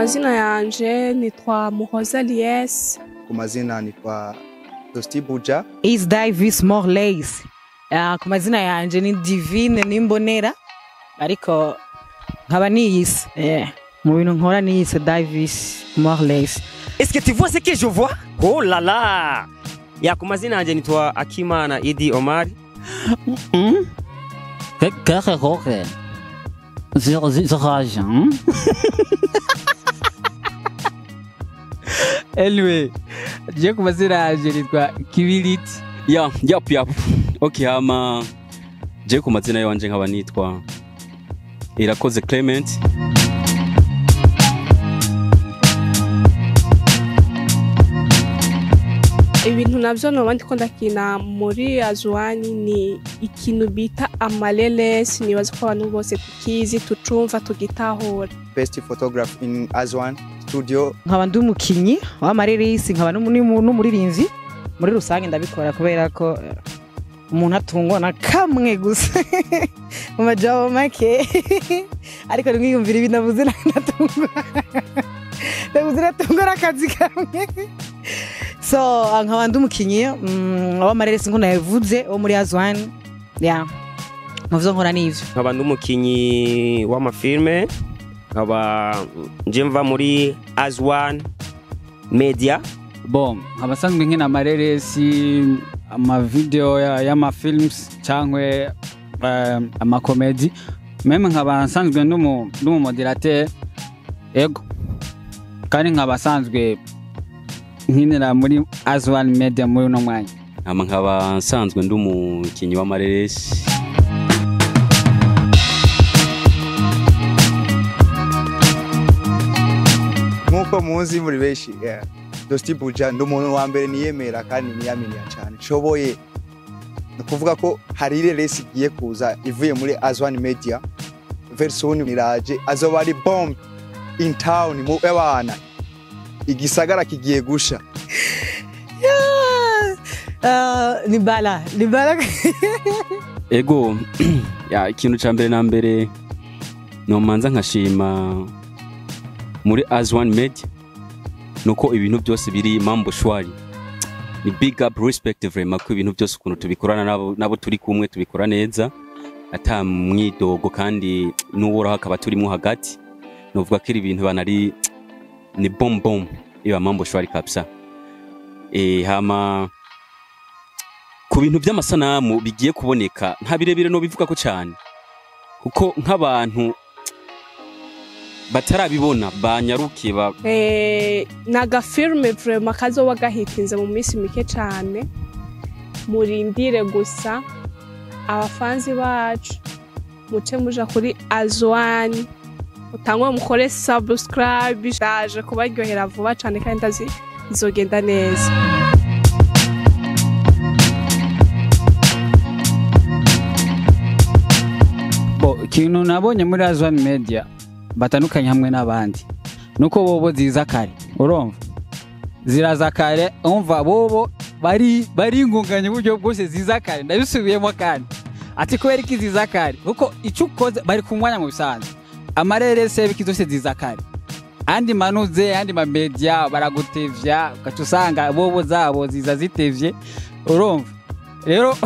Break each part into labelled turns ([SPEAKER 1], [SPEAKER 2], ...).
[SPEAKER 1] Mazina yanje nitwa Muhoza Lies.
[SPEAKER 2] Ku mazina nitwa Dosti Buja.
[SPEAKER 3] Is Davis Morlays. Ku mazina yanje ni Divine Nimbonera, ariko nkaba niyise mu bintu nkora niyise Davis Morlays.
[SPEAKER 4] Est-ce que tu vois ce que je vois? Oh là là! Ya, ku mazina yanje nitwa Akimana Idi Omar.
[SPEAKER 5] Kaka Zero zero.
[SPEAKER 6] Anyway, je ku mazina yanje nitwa Kibiliti.
[SPEAKER 7] Ya, yap yap. Okay, hama je ku mazina yanje nkaba nitwa Irakoze Clement.
[SPEAKER 1] Ibintu navyo noba ndiko ndakina muri Azwani ni ikintu bita amalelesi, nibaza ko abantu bose tukizi, tucumva, tugitahura.
[SPEAKER 2] Best photograph in Azwan studio.
[SPEAKER 3] Nkaba ndi umukinyi w'amareresi, nkaba n'umuririnzi muri rusange ndabikora kubera ko umuntu atungwa na kamwe gusa mu majambo make, ariko nimwiyumvira ibi navuze natungwa ndavuze natungwa n'akazi kamwe. So nkaba ndi umukinyi w'amareresi nko nabivuze wo muri Azwan, yeah, muvyo nkora nivyo.
[SPEAKER 4] Nkaba ndi umukinyi w'amafilme, nkaba nje mva muri Azwan Media.
[SPEAKER 6] Bon, abasanzwe nkina amareresi, amavideo y'amafilms cyangwa amakomedi, meme nkaba nsanzwe n'umumoderateur, ego, kandi nkaba nsanzwe nkinira muri Azwan Media muri uno mwanya.
[SPEAKER 7] Hama nkaba nsanzwe ndi umukinyi w'amareresi.
[SPEAKER 2] Nkuko muzi muri benshi, Dosti Buja ndi umuntu wa mbere niyemera kandi niyaminiya cyane nshoboye. Ni kuvuga ko hari ireresi igiye kuza ivuye muri Azwan Media version iraje, azoba ari bomb in town mu abana, igisagara kigiye gusha.
[SPEAKER 3] Ni bala ni bala.
[SPEAKER 7] Ego, ya, ikintu ca mbere na mbere nomanza nkashima muri Azwan Media nuko ibintu byose biri mambo shwari. Ni big up, respect vraiment ko ibintu byose ukuntu tubikorana nabo turi kumwe tubikora neza ata mwidogo, kandi n'uworaho akaba turimo hagati. Novuga ko ibintu banari ni bom bom, iba mambo shwari kabisa. Hama ku bintu by'amasanamu bigiye kuboneka nta birebire no bivuga ko cyane, kuko nk'abantu batarabibona banyarukiye ba
[SPEAKER 1] naga filme vraiment kazoba gahitinze mu minsi mike cyane. Murindire gusa abafanzi bacu muce muja kuri Azwan, utangwe mukore subscribe, shaje kubaryohera vuba cyane kandi ndazi izogenda neza.
[SPEAKER 6] Bo, ikintu nabonye muri Azwan Media batandukanye hamwe n'abandi nuko bobo ziza kare, urumva ziraza kare, umva bobo bari ingunganye uburyo bwose ziza kare. Ndabisubiyemo kandi ati kubera iki ziza kare, kuko icyo ukoze bari ku mwanya mu bisanzwe amarerese biki zose ziza kare, andi manuze andi ma media baragutevya, ugaca usanga bobo zabo ziza zitevye, urumva rero.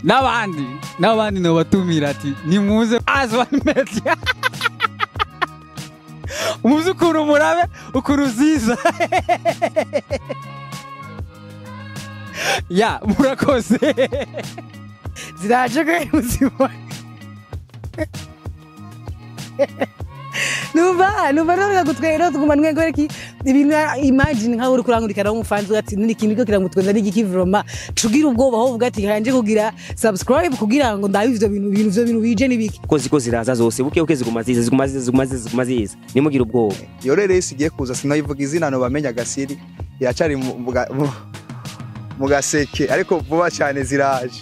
[SPEAKER 6] N'abandi nobatumira ati nimuze Azwan Media, umuze ukuntu murabe ukuntu ziza. Ya, murakoze.
[SPEAKER 3] Ziraje ko muzibona. Numva numva gutwera tuguma nwengore ki ibintu, imagine nka uri kurangurikana umufanzi ati nini kintu ko kirangutwenza n'igiki vroma cugira ubwoba aho uvuga ati kanje kugira subscribe kugira ngo ndabe ivyo bintu bintu ivyo bintu bije nibiki.
[SPEAKER 4] Ko ziko ziraza zose buke buke ziguma ziza ziguma ziza ziguma ziza ziguma ziza, nimugira ubwoba.
[SPEAKER 2] Iyo reresi igiye kuza sinayivuga izina no bamenya gasiri, iracari mu gaseke, ariko vuba cyane ziraje.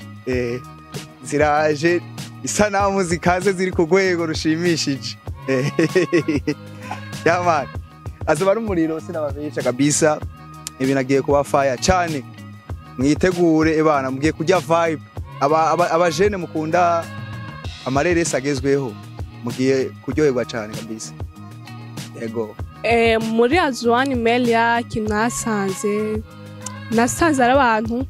[SPEAKER 2] Ziraje isanamu zikaze ziri ku rwego rushimishije. Ya man, azoba ari umuriro sinababesha kabisa, ibintu agiye kuba fire cyane. Mwitegure ebana, mugiye kujya vibe. Aba abajene mukunda amareresi agezweho, Mugiye kuryoherwa cyane kabisa. Yego.
[SPEAKER 1] Muri Azwan Media kinasanze nasanze ari abantu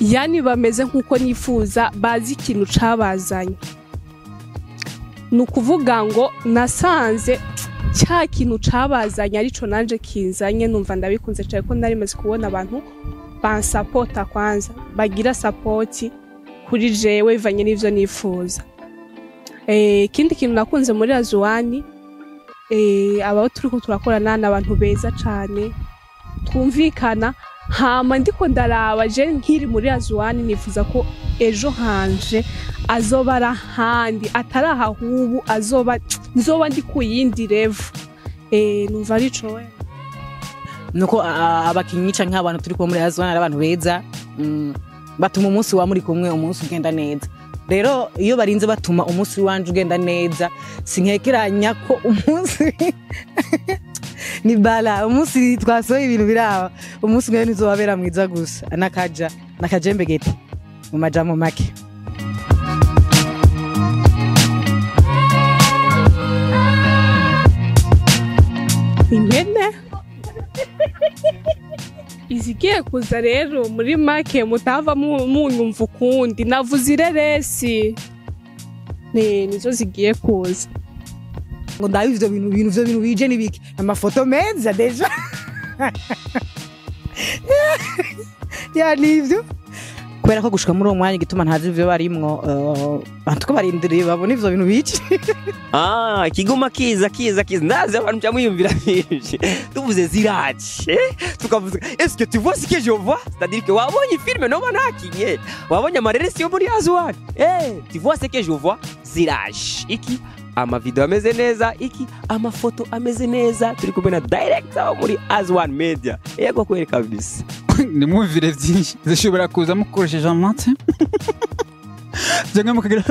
[SPEAKER 1] yani bameze nkuko nifuza, bazi ikintu cabazanye. Ni ukuvuga ngo nasanze cya kintu cabazanye arico nanje kinzanye, numva ndabikunze cyane ko nari maze kubona abantu bansapota kwanza, bagira support kuri jewe bivanye n'ivyo nifuza. Ikindi kintu nakunze muri Azwan, abo turiko turakorana n'abantu beza cane twumvikana. Hama ndiko ndaraba je nkiri muri Azwan nifuza ko ejo hanje azoba ari ahandi atari ahahubu, azoba nzoba ndi ku yindi level. Numva arico we.
[SPEAKER 3] Nuko abakinyi canke abantu turi kumwe muri Azwan ari abantu beza, batuma umunsi wa muri kumwe umunsi ugenda neza. Rero iyo barinze batuma umunsi wanje ugenda neza, sinkekeranya ko umunsi ni bala, umunsi twasohoye ibintu biraba, umunsi umwe ntuzobabera mwiza gusa. Nakaja nakajembegete mu majambo make.
[SPEAKER 1] Impene izigiye kuza rero muri make mutava munyumva ukundi, navuze ireresi nizo zigiye kuza.
[SPEAKER 3] Ngo ndabe ivyo bintu bije nibiki, amafoto meza deja ya nivyo, kubera ko gushika muri uwo mwanya igituma ntazi ivyo barimwo, bantu ko barindiriye babona ivyo bintu bije.
[SPEAKER 4] Kiguma kiza kiza kiza, ndazi abantu cyamwiyumvira byinshi. Tuvuze ziraje, tukavuze est-ce que tu vois ce que je vois, c'est-à-dire que wabonye film no banakinye, wabonye amareresi yo muri Azwan, tu vois ce que je vois, ziraje iki amavideo ameze neza, iki amafoto ameze neza, turi kumwe na director muri Azwan Media. Yego kweri kabisa.
[SPEAKER 6] Nimwumvire byinshi zishobora kuza mukoresheje amata cyangwa mukagira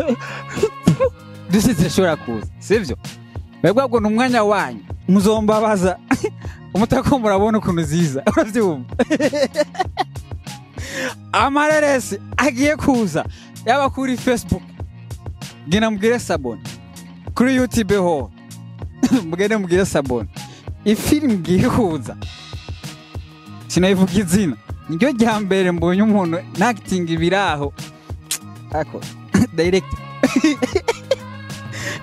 [SPEAKER 6] duse, zishobora kuza sivyo? Mwebwe ubwo ni umwanya wanyu, muzombabaza umutako murabona ukuntu ziza, uravyumva? Amareresi agiye kuza yaba kuri Facebook, gena mugire sabone, kuri YouTube ho mugende mugire sabone. Ifilm igiye kuza sinayivuga izina, niryo rya mbere mbonye umuntu acting ibiraho ako direct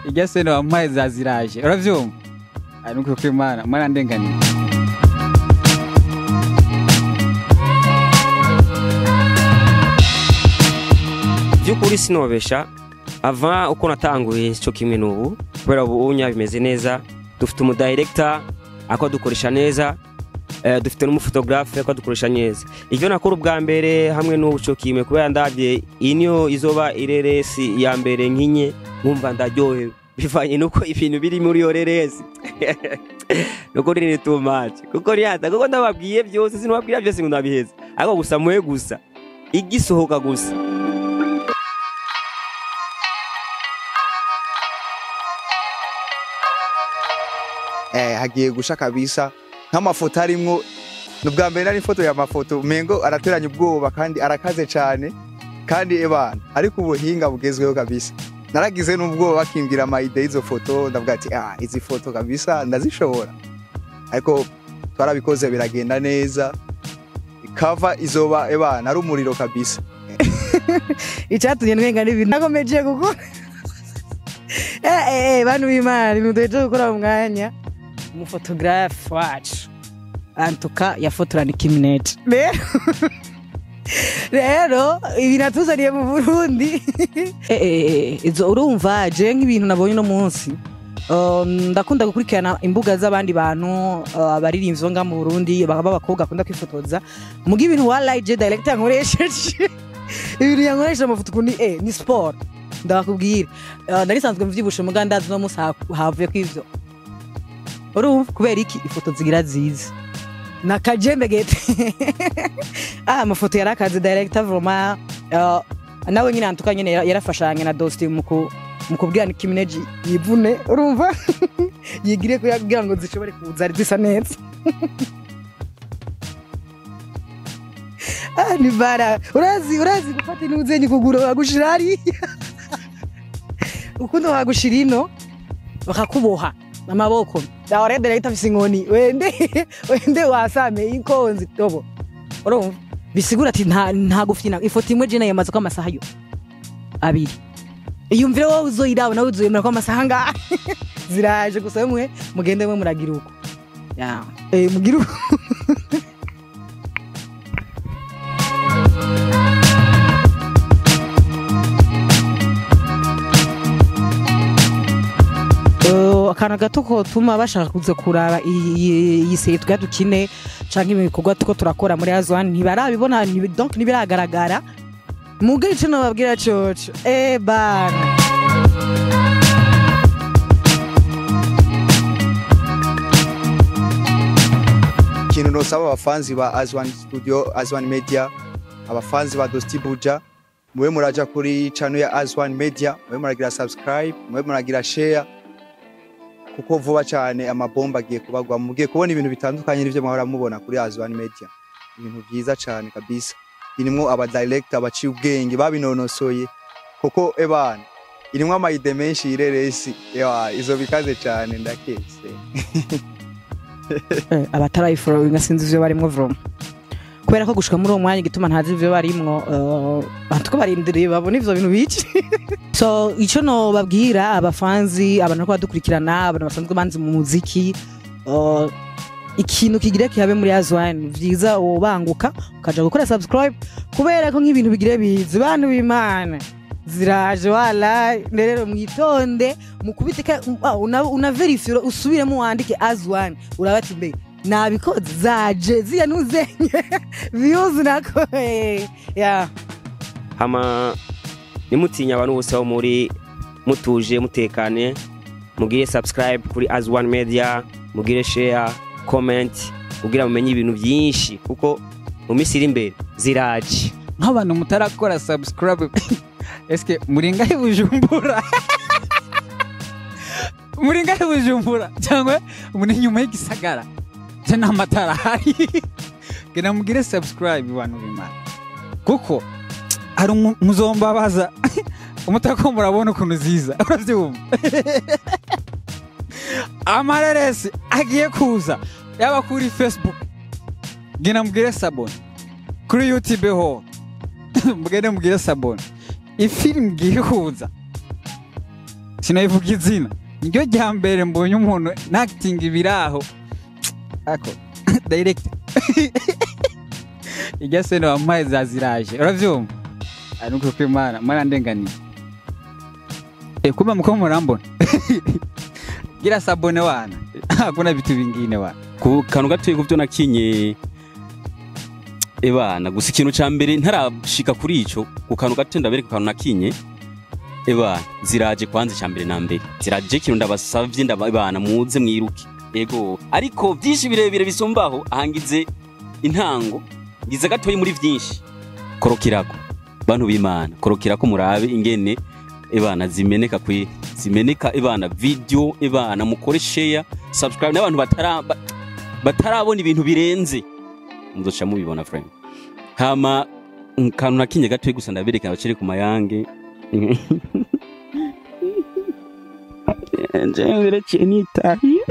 [SPEAKER 6] ijya sene wampaye zaziraje, uravyumva? Ari nuko kwimana mwana ndenganiye.
[SPEAKER 4] Byukuri sinobesha avant uko natanguye cyo kimwe n'ubu, kubera ubu unya bimeze neza, dufite umu director akadukoresha neza, dufite n'umufotographe akadukoresha neza. Ivyo nakora ubwa mbere hamwe n'ubu cyo kimwe, kubera ndavye iyi niyo izoba ireresi ya mbere nkinye nkumva ndaryohewe bivanye nuko ibintu biri muri yo reresi. Nuko riri too much, kuko ryata, kuko ndababwiye byose, sinababwira byose ngo ndabiheza, ariko gusa muhe gusa igisohoka gusa.
[SPEAKER 2] Hagiye gusha kabisa nk'amafoto arimwo. Nubwa mbere nari ifoto ya mafoto mengo arateranya ubwoba kandi arakaze cyane kandi ebana ariko ubuhinga bugezweho kabisa. Naragize n'ubwoba bakimbwira ama idée izo foto, ndavuga ati izi foto kabisa ndazishobora, ariko twarabikoze biragenda neza. Cover izoba ebana ari umuriro kabisa.
[SPEAKER 3] Icatumye nwenga n'ibintu nakomeje gukora. Bantu b'Imana ibintu duhejeje gukora mu mwanya. Umufotographe wacu antuka yafotora Nicki Minaj. Rero ibintu atuzaniye mu Burundi izo urumva je nk'ibintu nabonye no munsi. Ndakunda gukurikirana imbuga z'abandi bantu, abaririmbyi bo nga mu Burundi baba abakobwa akunda kwifotoza, muga ibintu wallahi je director yankoresheje ibintu yankoresheje amafoto kundi ni sport ndakubwira. Nari sanzwe mvyibushe muga ndazi no munsi havuye kwivyo. Urumva kubera iki ifoto zigira ziza nakajembegete. Amafoto yarakaze director vraiment, nawe nyine antuka nyine yarafashanye na Dosti mu kubwira Nicki Minaj yivune, urumva yigire kugira ngo zishobore kuza ari zisa neza. Ni bara urazi gufata inuzenyi kugura bagushira hariya. Ukundi bakagushira ino, bakakuboha amaboko. Dawe director afise inkoni, wende wende wasame inkonzi tobo. Urumva? Bisigura ati nta gufyina. Ifoto imwe je nayamaze ko amasaha yo abiri. Iyumvire wowe uzoyiraba nawe uzoyemera ko amasaha ngaha ziraje gusa, mwe mugende mwe muragira uko. Ya. Mugira uko. Akantu gato kotuma bashaka kuza kuraba iyi série twa dukine canke ibikorwa tuko turakora muri Azwan, ntibarabibona, donc ntibiragaragara. Muge ico nobabwira coco, bana.
[SPEAKER 2] Ikintu nosaba abafanzi ba Azwan Studio, Azwan Media, abafanzi ba Dosti Buja, mube muraja kuri channel ya Azwan Media, mube muragira subscribe, mube muragira share, kuko vuba cyane amabomba agiye kubagwa, mugiye kubona ibintu bitandukanye n'ivyo mwahora mubona kuri Azwan Media, ibintu vyiza cyane kabisa, irimwo aba director baciye ubwenge babinonosoye, kuko ebana irimwo ama idée menshi ireresi, ewa izo bikaze cyane ndakese.
[SPEAKER 3] Abatarayifollowinga sinzi ivyo barimwo vraiment, kubera ko gushika muri uwo mwanya igituma ntazi ivyo barimwo, bantu ko barindiriye babona ivyo bintu bici. So ico no babwira abafanzi, abantu ko badukurikirana, abantu basanzwe banzi mu muziki, ikintu kigira kihabe muri Azwan, vyiza wobanguka ukaja gukora subscribe, kubera ko nk'ibintu bigire bizi bantu b'Imana ziraje wala. Rero mwitonde, mukubite una verify, usubiremo wandike Azwan, urabati mbe nabikoze, zaje ziya nuzenye views nako, yeah.
[SPEAKER 4] Hama nimutinya abantu bose aho muri mutuje mutekane, mugire subscribe kuri Azwan Media, mugire share, comment, kugira mumenye ibintu byinshi, kuko mu minsi iri imbere ziraje.
[SPEAKER 6] Nk'abantu mutarakora subscribe, eske muringahe Bujumbura? Muringahe Bujumbura cyangwa muri nyuma y'igisagara? Je n'amatara ahari. Gena mugire subscribe bantu b'Imana, kuko hari muzombabaza umutako, murabona ukuntu ziza, uravyumva? Amareresi agiye kuza yaba kuri Facebook, gena mugire s'abonner, kuri YouTube ho mugende mugire s'abonner. Ifilm igiye kuza sinayivuga izina, niryo rya mbere mbonye umuntu n'acting ibiraho ako direct ijya sene wampaye zaziraje, uravyumva? Ari uko Imana mwarandenganiye. Kuba muko murambona, gira s'abonner wana, hakuna vitu vingine wana.
[SPEAKER 7] Ku kantu gatoye kuvyo nakinye, ebana, gusa ikintu ca mbere ntarashika kuri ico, ku kantu gato ndabereka kantu nakinye, ebana ziraje. Kwanza ca mbere na mbere ziraje, ikintu ndabasavye ndabana muze mwiruke, ego, ariko vyinshi birebire bisumbaho ahangize intango ngize gatoyi muri vyinshi. Korokirako bantu b'Imana, korokirako murabe ingene ebana zimeneka kwi zimeneka, ebana video, ebana mukore share, subscribe, n'abantu batarabona ibintu birenze muzoca mubibona friend. Hama kantu nakinye gatoyi gusa ndabereka abacere ku mayange njewe nitahiye.